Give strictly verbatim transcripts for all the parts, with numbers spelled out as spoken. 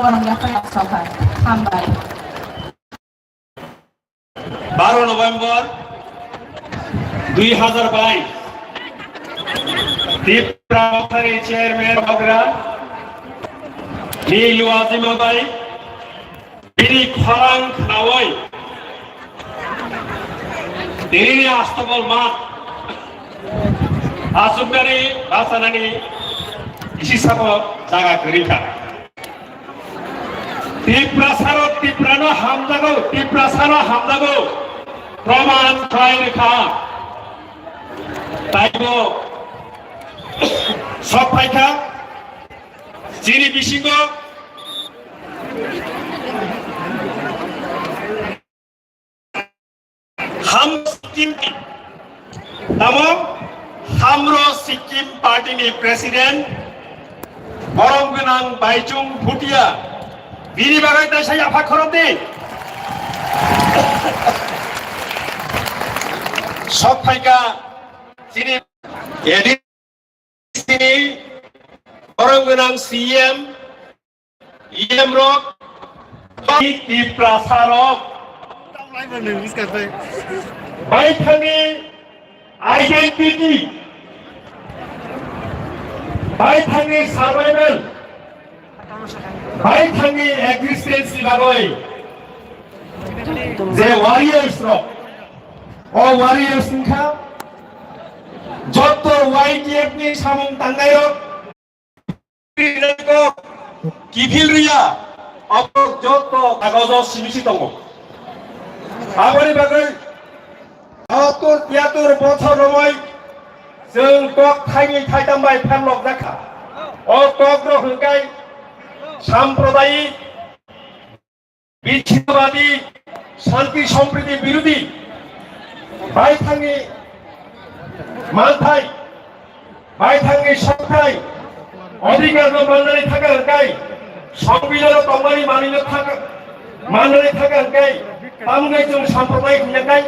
Borok yaphai asokha. Hambai. Baro November dui hazar bais, Tipra Mothani Chairman Bagra ni Luajima bai bini khorang khnaui tini ni Astobol math asuknani bachanani isi sabo jaga kwrwi kha. Tiprasarok Tiprano hamjago, Tiprasano hamjago, proman khlai rwkha. Taibo sok phaikha chini bisingo. Ham Sikkim, tamo Hamro Sikkim Party ni President, borom gwnang Baichung Bhutia, bini bagwi taisa yapha khorokdi. Sok phaikha chini A D C ni borom gwnang C M, E M rok, Tiprasa rok, baithangni identity, baithangni survival, baithangni existence ni bagwi je warriors rok, o warriors wngkha joto Y T F ni samung tangnai rok. Kiphil rwya, abo joto kagojo simi si tongo. Aboni bagwi bahatur tiyatur bochor romwi chwng kok thaini thaitam bai pherlok jakha. O kok rok hwnkhe sampradayik, bichinabadi, shanti sompriti birodhi, baithangni manthai, baithangni sokthai, odhikarno mannani thaka hwnkhe, songbidhano tongmani manwino thaka, mannani thaka hwnkhe, tamni chwng sampradayik hwnjaknai.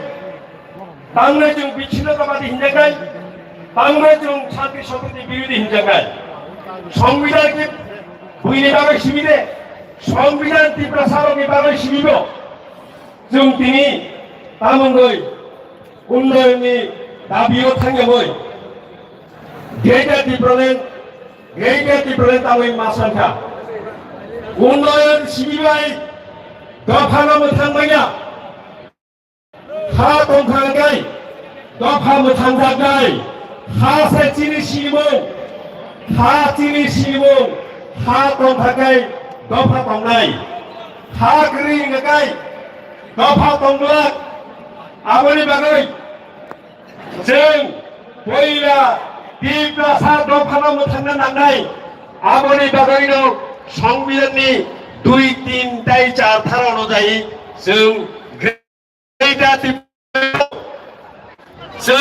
Tamni chwng bichinabadi hinjaknai, tamni chwng shanti sompriti birodhi hinjaknai. Songbidhan khe buini bagwi simi de, songbidhan Tiprasarokni bagwi simi bo. Chwng tini tamungwi unnayonni dabio thangyawi Greater Tipraland, Greater Tipraland tamwi ma sankha. Unnayon simi bai dophano mwthang manya. Ha tongkha khe dopha mwthangjaknai, ha se chini sinimung, ha chini sinimung, ha tongkha khe dopha tongnai, ha kwrwi wngkha khe dopha tongglak. Aboni bagwi chwng puila Tiprasa dophano mwthangna nangnai. Aboni bagwino Songbidanni dui, tin tei char dhara onujai chwng Greater Tip-,